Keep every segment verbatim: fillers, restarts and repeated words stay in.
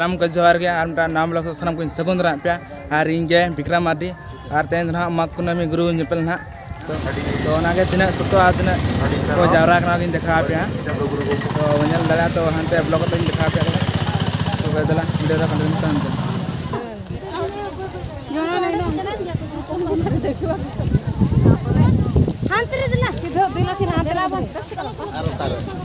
ᱥᱟᱱᱟᱢ ᱠᱚ ᱡᱚᱦᱟᱨ ᱜᱮ, ᱟᱨ ᱢᱤᱫᱴᱟᱝ ᱱᱟᱣᱟ vlog ᱥᱟᱱᱟᱢ ᱠᱚᱧ ᱥᱟᱹᱜᱩᱱ ᱫᱟᱨᱟᱢ ᱯᱮᱭᱟ᱾ ᱟᱨ ᱤᱧ ᱜᱮ ᱵᱤᱠᱨᱚᱢ ᱢᱟᱨᱰᱤ, ᱟᱨ ᱛᱮᱦᱮᱧ ᱫᱚ ᱱᱟᱦᱟᱜ ᱢᱟᱜᱽ ᱠᱩᱱᱟᱹᱢᱤ ᱜᱩᱨᱩ ᱧᱮᱯᱮᱞ ᱱᱟᱦᱟᱜ᱾ ᱛᱚ, ᱛᱚ ᱚᱱᱟᱜᱮ ᱛᱤᱱᱟᱹᱜ ᱥᱚᱛᱚ ᱟᱨ ᱛᱤᱱᱟᱹᱜ ᱠᱚ ᱡᱟᱣᱨᱟ ᱠᱟᱱᱟ, ᱚᱱᱟᱜᱤᱧ ᱫᱮᱠᱷᱟᱣ ᱟᱯᱮᱭᱟ᱾ ᱛᱚ ᱧᱮᱞ ᱫᱟᱲᱮᱭᱟᱜᱼᱟ, ᱛᱚ ᱦᱟᱱᱛᱮ vlog ᱠᱟᱛᱮ ᱤᱧ ᱫᱮᱠᱷᱟᱣ ᱟᱯᱮᱭᱟ᱾ ᱛᱚᱵᱮ ᱫᱮᱞᱟ, video ᱨᱮ continue ᱛᱟᱦᱮᱱ ᱯᱮ᱾ ᱦᱟᱱᱛᱮ ᱨᱮ ᱫᱮᱞᱟ, ᱥᱤᱫᱷᱟᱹ ᱫᱮᱞᱟ ᱥᱮ ᱦᱟᱱᱛᱮ ᱨᱮ᱾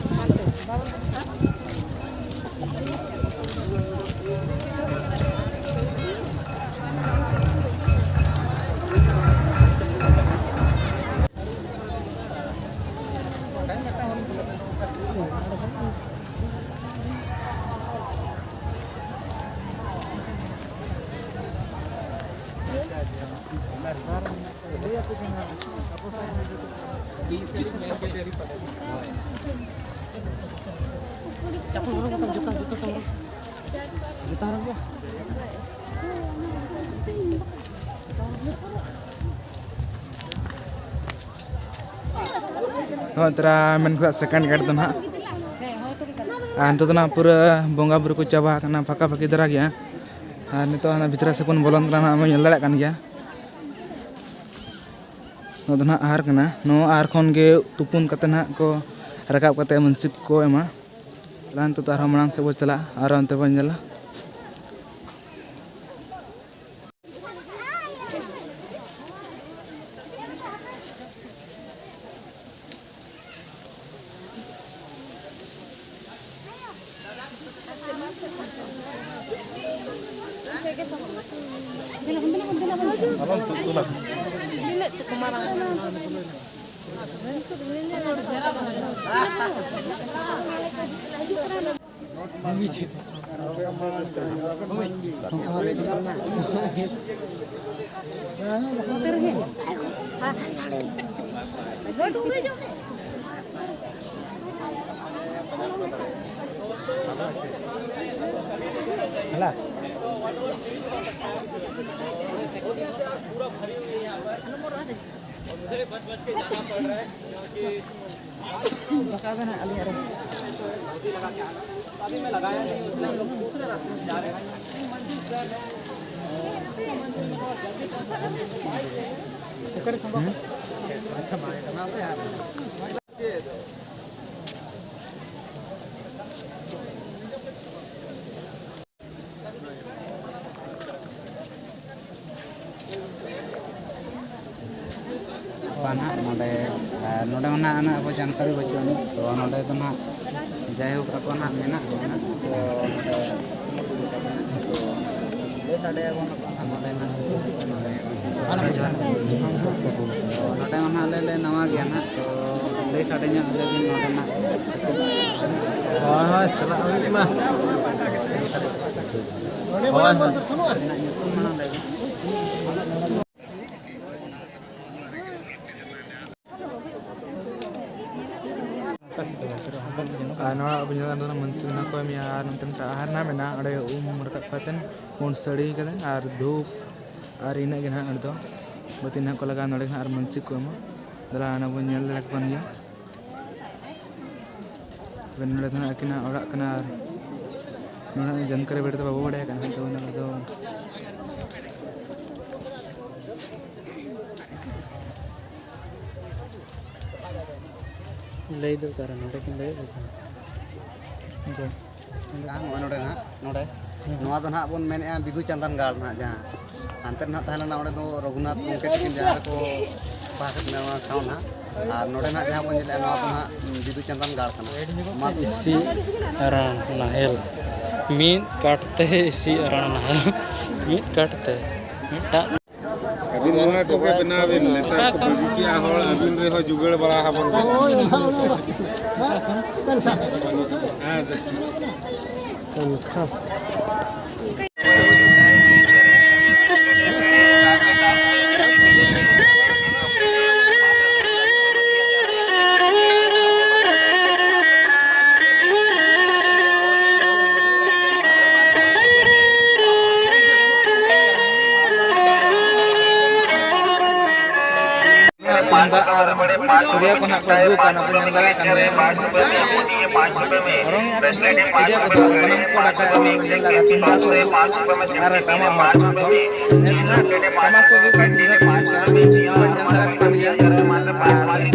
ᱦᱚᱸ, ᱛᱚᱨᱟ ᱢᱮᱱ ᱠᱮᱫᱟ second gate ᱫᱚ ᱱᱟᱦᱟᱜ᱾ ᱟᱨ ᱱᱤᱛᱚᱜ ᱫᱚ ᱱᱟᱦᱟᱜ ᱯᱩᱨᱟᱹ ᱵᱚᱸᱜᱟ ᱵᱩᱨᱩ ᱠᱚ ᱪᱟᱵᱟ ᱟᱠᱟᱱᱟ, ᱯᱷᱟᱸᱠᱟ ᱯᱷᱟᱸᱠᱤ ᱫᱷᱟᱨᱟ ᱜᱮᱭᱟ᱾ ᱟᱨ ᱱᱤᱛᱚᱜ ᱦᱟᱱᱟ ᱵᱷᱤᱛᱨᱤ ᱥᱮᱫ ᱵᱚᱱ ᱵᱚᱞᱚᱱ ᱠᱟᱱᱟ, ᱱᱟᱦᱟᱜ ᱵᱚᱱ ᱧᱮᱞ ᱫᱟᱲᱮᱭᱟᱜ ᱠᱟᱱ ᱜᱮᱭᱟ᱾ ᱱᱚᱣᱟ ᱫᱚ ᱱᱟᱦᱟᱜ ᱟᱦᱟᱨ ᱠᱟᱱᱟ᱾ ᱱᱚᱣᱟ ᱟᱦᱟᱨ ᱠᱷᱚᱱ ᱜᱮ ᱛᱩᱯᱩᱱ ᱠᱟᱛᱮ ᱱᱟᱦᱟᱜ ᱠᱚ ᱨᱟᱠᱟᱵ ᱠᱟᱛᱮ ᱢᱟᱹᱱᱥᱤᱠ ᱠᱚ ᱮᱢᱟ᱾ ᱛᱟᱦᱞᱮ ᱱᱤᱛᱚᱜ ᱫᱚ ᱟᱨᱦᱚᱸ ᱢᱟᱲᱟᱝ ᱥᱮᱫ ᱵᱚᱱ ᱪᱟᱞᱟᱜᱼᱟ, ᱟᱨᱦᱚᱸ ᱚᱱᱛᱮ ᱵᱚᱱ ᱧᱮᱞᱟ᱾ मुझे बच बच के जाना पड़ रहा है, क्योंकि ᱱᱟᱦᱟᱜ ᱱᱚᱰᱮ, ᱟᱨ ᱱᱚᱰᱮ ᱢᱟ ᱱᱟᱦᱟᱜ ᱩᱱᱟᱹᱜ ᱟᱵᱚ ᱡᱟᱱᱠᱟᱨᱤ ᱵᱟᱹᱪᱩᱜ ᱟᱹᱱᱤᱡ, ᱛᱚ ᱱᱚᱰᱮ ᱫᱚ ᱱᱟᱦᱟᱜ ᱡᱟᱭᱦᱳᱠ ᱟᱠᱚ ᱱᱟᱦᱟᱜ ᱢᱮᱱᱟᱜ ᱠᱚᱣᱟ ᱱᱟᱦᱟᱜ, ᱛᱚ ᱱᱚᱰᱮ ᱞᱟᱹᱭ ᱥᱟᱰᱮ ᱟᱵᱚᱱ ᱟᱠᱚ ᱱᱟᱦᱟᱜ ᱱᱚᱰᱮ ᱱᱟᱦᱟᱜ, ᱱᱚᱰᱮ ᱢᱟ ᱱᱟᱦᱟᱜ ᱟᱞᱮ ᱞᱮ ᱱᱟᱣᱟ ᱜᱮᱭᱟ ᱱᱟᱦᱟᱜ, ᱛᱚ ᱞᱟᱹᱭ ᱥᱟᱰᱮ ᱧᱚᱜ ᱟᱞᱮ ᱵᱤᱱ ᱱᱚᱰᱮ ᱱᱟᱦᱟᱜ᱾ ᱦᱳᱭ, ᱦᱳᱭ, ᱪᱟᱞᱟᱜ ᱦᱩᱭᱩᱜ ᱢᱟ᱾ ᱦᱳᱭ, ᱦᱳᱭ᱾ ᱟᱨ ᱱᱚᱣᱟ ᱟᱵᱚ ᱧᱮᱞ ᱠᱟᱱ ᱛᱟᱵᱚᱱᱟ ᱢᱟᱹᱱᱥᱤᱠ ᱚᱱᱟ ᱠᱚ ᱮᱢᱮᱜᱼᱟ, ᱟᱨ ᱱᱚᱛᱮ ᱢᱤᱫᱴᱟᱝ ᱟᱦᱟᱨ ᱱᱟᱜ ᱢᱮᱱᱟᱜᱼᱟ, ᱚᱸᱰᱮ ᱩᱢ ᱨᱟᱠᱟᱵ ᱠᱟᱛᱮᱫ ᱵᱚᱱ ᱥᱟᱹᱲᱤ ᱠᱟᱫᱟ, ᱟᱨ ᱫᱷᱩᱯ, ᱟᱨ ᱤᱱᱟᱹᱜ ᱜᱮ ᱱᱟᱦᱟᱜ ᱚᱸᱰᱮ ᱫᱚ ᱵᱟᱹᱛᱤ ᱱᱟᱦᱟᱜ ᱠᱚ ᱞᱟᱜᱟᱣᱟ ᱱᱚᱰᱮ ᱱᱟᱦᱟᱜ, ᱟᱨ ᱢᱟᱹᱱᱥᱤᱠ ᱠᱚ ᱮᱢᱟ᱾ ᱫᱮᱞᱟ ᱚᱱᱟ ᱵᱚᱱ ᱧᱮᱞ ᱫᱟᱲᱮ ᱠᱚ ᱠᱟᱱ ᱜᱮᱭᱟ᱾ ᱛᱚᱵᱮ ᱱᱚᱰᱮ ᱫᱚ ᱱᱟᱦᱟᱜ ᱟᱹᱠᱤᱱᱟᱜ ᱚᱲᱟᱜ ᱠᱟᱱᱟ, ᱟᱨ ᱱᱚᱰᱮ ᱡᱟᱱᱠᱟᱨᱤ ᱵᱟᱨᱮ ᱛᱮ ᱵᱟᱵᱚ ᱵᱟᱲᱟᱭ ᱠᱟᱱᱟ, ᱛᱚ ᱚᱱᱟ ᱫᱚ ᱞᱟᱹᱭ ᱫᱚᱨᱠᱟᱨᱟ, ᱱᱚᱰᱮ ᱠᱤᱱ ᱞᱟᱹᱭᱮᱫ ᱞᱮᱠᱟ᱾ ᱱᱚᱜᱼᱚᱭ ᱱᱚᱰᱮ ᱱᱟᱦᱟᱜ, ᱱᱚᱰᱮ᱾ ᱱᱚᱣᱟ ᱫᱚ ᱱᱟᱦᱟᱜ ᱵᱚᱱ ᱢᱮᱱᱮᱫᱼᱟ ᱵᱤᱫᱩ ᱪᱟᱸᱫᱟᱱ ᱜᱟᱲ ᱱᱟᱦᱟᱜ ᱡᱟᱦᱟᱸ᱾ ᱦᱟᱱᱛᱮ ᱨᱮ ᱱᱟᱦᱟᱜ ᱛᱟᱦᱮᱸ ᱞᱮᱱᱟ, ᱚᱸᱰᱮ ᱫᱚ ᱨᱚᱜᱷᱩᱱᱟᱛᱷ ᱜᱚᱢᱠᱮ ᱛᱟᱹᱠᱤᱱ ᱡᱟᱦᱟᱸ ᱨᱮᱠᱚ ᱵᱟᱦᱟ ᱠᱮᱫ ᱠᱤᱱᱟ, ᱚᱱᱟ ᱴᱷᱟᱶ ᱱᱟᱦᱟᱜ᱾ ᱟᱨ ᱱᱚᱰᱮ ᱱᱟᱦᱟᱜ ᱡᱟᱦᱟᱸ ᱵᱚᱱ ᱧᱮᱞᱮᱫᱼᱟ, ᱱᱚᱣᱟ ᱫᱚ ᱱᱟᱦᱟᱜ ᱵᱤᱫᱩ ᱪᱟᱸᱫᱟᱱ ᱜᱟᱲ ᱠᱟᱱᱟ᱾ ᱢᱟ ᱤᱥᱤ ᱟᱨᱟᱬ ᱱᱟᱦᱮᱞ, ᱢᱤᱫ ᱠᱟᱴᱛᱮ ᱤᱥᱤ ᱟᱨᱟᱬ ᱱᱟᱦᱮᱞ, ᱢᱤᱫ ᱠᱟᱴᱛᱮ ᱢᱤᱫᱴᱟᱜ᱾ ᱟᱹᱵᱤᱱ ᱱᱚᱣᱟ ᱠᱚᱜᱮ ᱵᱮᱱᱟᱣ ᱵᱤᱱ, ᱱᱮᱛᱟᱨ ᱠᱚ ᱵᱟᱹᱜᱤ ᱠᱮᱜᱼᱟ ᱦᱚᱲ, ᱟᱹᱵᱤᱱ ᱨᱮᱦᱚᱸ ᱡᱩᱜᱟᱹᱲ ᱵᱟᱲᱟ ᱟᱵᱚᱱ ᱵᱤᱱ᱾ ᱦᱳᱭ, ᱚᱱᱠᱟ ᱫᱚ ᱵᱟᱝ᱾ ᱦᱮᱸ᱾ ᱮᱱᱠᱷᱟᱱ ᱛᱤᱨᱭᱳ ᱠᱚ ᱱᱟᱦᱟᱜ ᱠᱚ ᱟᱹᱜᱩ ᱠᱟᱜᱼᱟ, ᱚᱱᱟ ᱯᱮ ᱧᱮᱞ ᱫᱟᱲᱮᱭᱟᱜ ᱠᱟᱱ ᱜᱮᱭᱟ᱾ ᱚᱨᱚᱝ ᱮᱫᱼᱟ ᱠᱚ ᱛᱤᱨᱭᱳ ᱠᱚ, ᱥᱟᱱᱟᱢ ᱠᱚ ᱰᱟᱠᱟ ᱟᱹᱜᱩ ᱧᱮᱞ ᱫᱟᱲᱮᱭᱟᱜ ᱠᱟᱱᱟ, ᱛᱩᱢᱫᱟᱜ ᱠᱚ ᱟᱹᱜᱩ ᱠᱟᱜᱼᱟ ᱟᱨ ᱴᱟᱢᱟᱠ ᱦᱚᱸ ᱴᱟᱢᱟᱠ ᱠᱚ ᱱᱮᱥ ᱱᱟᱦᱟᱜ ᱴᱟᱢᱟᱠ ᱠᱚ ᱟᱹᱜᱩ ᱠᱟᱜᱼᱟ, ᱛᱩᱢᱫᱟᱜ ᱠᱚ ᱟᱹᱜᱩ ᱠᱟᱜᱼᱟ, ᱧᱮᱞ ᱫᱟᱲᱮᱭᱟᱜ ᱠᱟᱱ ᱜᱮᱭᱟ᱾ ᱟᱨ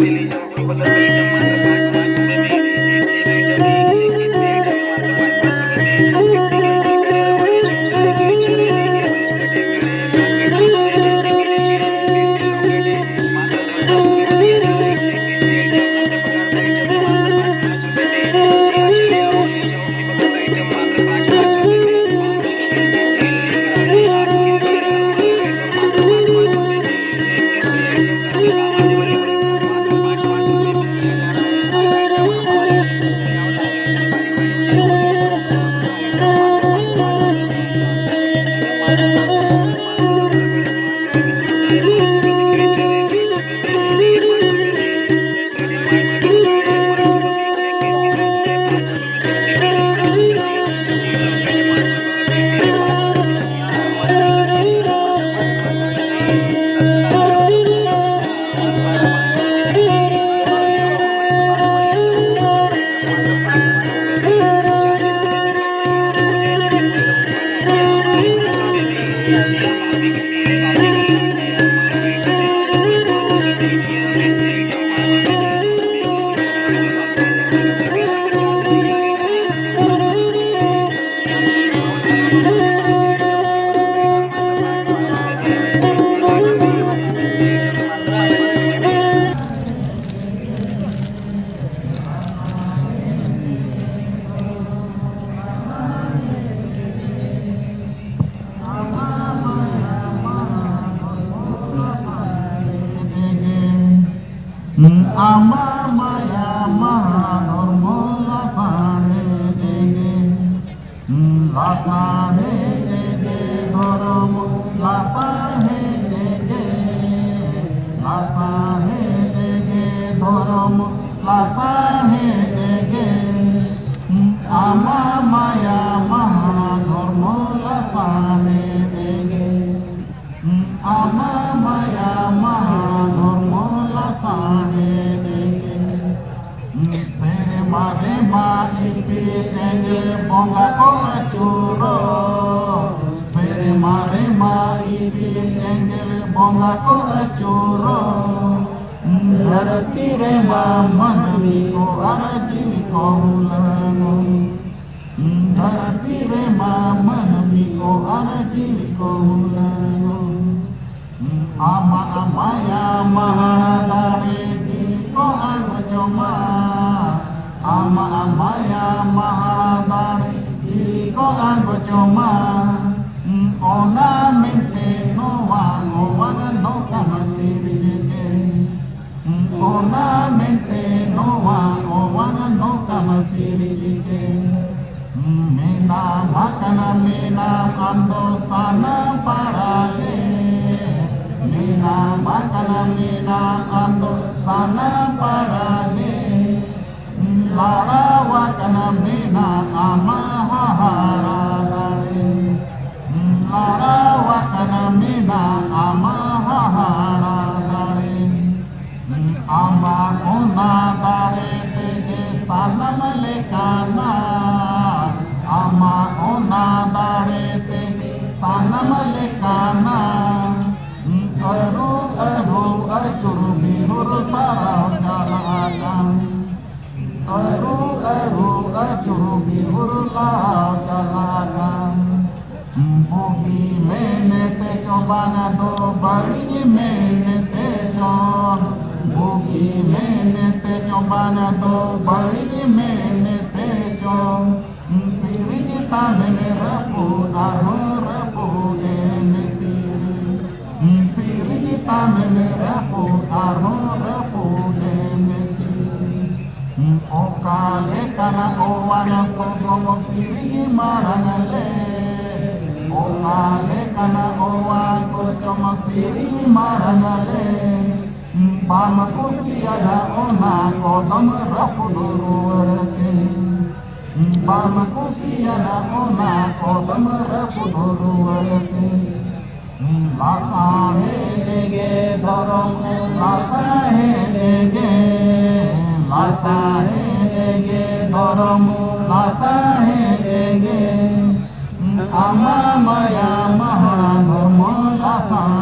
ᱟᱢᱟ ᱢᱟᱭᱟ ᱢᱟᱦᱟ ᱫᱷᱚᱨᱢᱚ ᱞᱟᱥᱟᱲᱦᱮᱫ ᱜᱮ, ᱞᱟᱥᱟᱲᱦᱮᱫ ᱜᱮ ᱫᱷᱚᱨᱚᱢ, ᱞᱟᱥᱟᱲᱦᱮᱫ ᱜᱮ, ᱞᱟᱥᱟᱲᱦᱮᱫ ᱜᱮ ᱫᱷᱚᱨᱚᱢ, ᱞᱟᱥᱟᱲᱦᱮᱫ ᱜᱮ᱾ ᱟᱢᱟ ᱢᱟᱭᱟ ᱢᱟᱦᱟ ᱫᱷᱚᱨᱢᱚ ᱞᱟᱥᱟᱲᱦᱮᱫ ᱜᱮ᱾ ᱟᱢᱟ ᱢᱟᱭᱟ ᱢᱟᱦᱟ ᱫᱷᱚᱨᱢᱚ ᱞᱟᱥᱟᱲᱦᱮᱫ ᱥᱮᱨᱢᱟ ᱨᱮᱢᱟ ᱤᱯᱤᱞ ᱮᱸᱜᱮᱞ ᱵᱚᱸᱜᱟ ᱠᱚ ᱟᱹᱪᱩᱨᱚᱜ, ᱥᱮᱨᱢᱟ ᱨᱮᱢᱟ ᱤᱯᱤᱞ ᱮᱸᱜᱮᱞ ᱵᱚᱸᱜᱟ ᱠᱚ ᱟᱹᱪᱩᱨᱚᱜ, ᱫᱷᱟᱹᱨᱛᱤ ᱨᱮᱢᱟ ᱢᱟᱹᱱᱢᱤ ᱠᱚ ᱟᱨ ᱡᱤᱣᱤ ᱠᱚ ᱦᱩᱞᱟᱹᱝᱚᱜ, ᱫᱷᱟᱹᱨᱛᱤ ᱨᱮᱢᱟ ᱢᱟᱹᱱᱢᱤ ᱠᱚ ᱟᱨ ᱡᱤᱣᱤ ᱠᱚ ᱦᱩᱞᱟᱹᱝᱚᱜ᱾ ᱟᱢᱟᱜ ᱢᱟᱭᱟ ᱢᱟᱦᱟᱲᱟ ᱫᱟᱲᱮ ᱡᱤᱣᱤ ᱠᱚ ᱟᱸᱜᱚᱪᱚᱢᱟ᱾ ᱟᱢᱟᱜ ᱢᱟᱭᱟ ᱢᱟᱦᱟᱲᱟ ᱫᱟᱲᱮ ᱡᱤᱣᱤ ᱠᱚ ᱟᱸᱜᱚᱪᱚᱢᱟ᱾ ᱚᱱᱟ ᱢᱮᱱᱛᱮ ᱱᱚᱣᱟ ᱚᱣᱟᱱ ᱱᱚᱝᱠᱟᱢ ᱥᱤᱨᱡᱟᱹ ᱠᱮᱫ᱾ ᱚᱱᱟ ᱢᱮᱱᱛᱮ ᱱᱚᱣᱟ ᱚᱣᱟᱱ ᱱᱚᱝᱠᱟᱢ ᱥᱤᱨᱡᱟᱹ ᱠᱮᱫ᱾ ᱢᱮᱱᱟᱢ ᱟᱠᱟᱱᱟ ᱢᱮᱱᱟᱢ ᱟᱢ ᱫᱚ ᱥᱟᱱᱟᱢ ᱯᱟᱲᱟ ᱜᱮ᱾ ᱢᱮᱱᱟᱢ ᱟᱠᱟᱱᱟ ᱢᱮᱱᱟᱢ ᱟᱢ ᱫᱚ ᱥᱟᱱᱟᱢ ᱯᱟᱲᱟ ᱜᱮ᱾ ᱞᱟᱲᱟᱣ ᱟᱠᱟᱱᱟ ᱢᱮᱱᱟᱢ ᱟᱢᱟᱜ ᱦᱟᱦᱟᱲᱟ ᱫᱟᱲᱮ᱾ ᱞᱟᱲᱟᱣ ᱟᱠᱟᱱᱟ ᱢᱮᱱᱟᱢ ᱟᱢᱟᱜ ᱦᱟᱦᱟᱲᱟ ᱫᱟᱲᱮ᱾ ᱟᱢᱟᱜ ᱚᱱᱟ ᱫᱟᱲᱮ ᱛᱮᱜᱮ ᱥᱟᱱᱟᱢ ᱞᱮᱠᱟᱱᱟᱜ, ᱟᱢᱟᱜ ᱚᱱᱟ ᱫᱟᱲᱮ ᱛᱮᱜᱮ ᱥᱟᱱᱟᱢ ᱞᱮᱠᱟᱱᱟᱜ᱾ ᱟᱹᱨᱩ ᱟᱹᱨᱩ ᱟᱹᱪᱩᱨ ᱵᱤᱦᱩᱨ ᱥᱟᱨᱟᱣ ᱪᱟᱞᱟᱜ ᱠᱟᱱ᱾ ᱟᱹᱨᱩ ᱟᱹᱨᱩ ᱟᱹᱪᱩᱨ ᱵᱤᱦᱩᱨ ᱞᱟᱲᱟᱣ ᱪᱟᱞᱟᱜ ᱠᱟᱱ᱾ ᱵᱩᱜᱤ ᱢᱮᱱᱛᱮ ᱪᱚ ᱵᱟᱝ ᱫᱚ ᱵᱟᱹᱲᱤᱡ ᱢᱮᱱᱛᱮ ᱪᱚ᱾ ᱵᱩᱜᱤ ᱢᱮᱱᱛᱮ ᱪᱚ ᱵᱟᱝ ᱫᱚ ᱵᱟᱹᱲᱤᱡ ᱢᱮᱱᱛᱮ ᱪᱚ᱾ ᱥᱤᱨᱤᱡ ᱛᱟᱢᱮᱢ ᱨᱟᱹᱯᱩᱫ ᱟᱨᱦᱚᱸ ᱨᱟᱹᱯᱩᱫ ᱮᱢ ᱥᱤᱨᱤᱡ᱾ ᱥᱤᱨᱤᱡ ᱛᱟᱢᱮᱢ ᱨᱟᱹᱯᱩᱫ ᱟᱨᱦᱚᱸ ᱨᱟᱹᱯᱩᱫ ᱮᱢ ᱥᱤᱨᱤᱡ᱾ ᱚᱠᱟ ᱞᱮᱠᱟᱱᱟᱜ ᱚᱣᱟᱱ ᱠᱚᱫᱚᱢ ᱥᱤᱨᱤᱡ ᱢᱟᱲᱟᱝ ᱞᱮ? ᱚᱠᱟ ᱞᱮᱠᱟᱱᱟᱜ ᱚᱣᱟᱱ ᱠᱚᱪᱚᱢ ᱥᱤᱨᱤᱡ ᱢᱟᱲᱟᱝ ᱞᱮ? ᱵᱟᱢ ᱠᱩᱥᱤᱭᱟᱜᱼᱟ ᱚᱱᱟ ᱠᱚᱫᱚᱢ ᱨᱟᱹᱯᱩᱫ ᱨᱩᱣᱟᱹᱲ ᱠᱮ᱾ ᱵᱟᱢ ᱠᱩᱥᱤᱭᱟᱜᱼᱟ ᱚᱱᱟ ᱠᱚᱫᱚᱢ ᱨᱟᱹᱯᱩᱫ ᱨᱩᱣᱟᱹᱲ ᱠᱮ᱾ ᱞᱟᱥᱟᱲᱦᱮᱫ ᱜᱮ ᱫᱷᱚᱨᱚᱢ, ᱞᱟᱥᱟᱲᱦᱮᱫ ᱜᱮ, ᱞᱟᱥᱟᱲᱦᱮᱫ ᱜᱮ ᱫᱷᱚᱨᱚᱢ, ᱞᱟᱥᱟᱲᱦᱮᱫ ᱜᱮ ᱟᱢᱟ ᱢᱟᱭᱟ ᱢᱟᱦᱟ ᱫᱷᱚᱨᱢᱚ ᱞᱟᱥᱟᱲ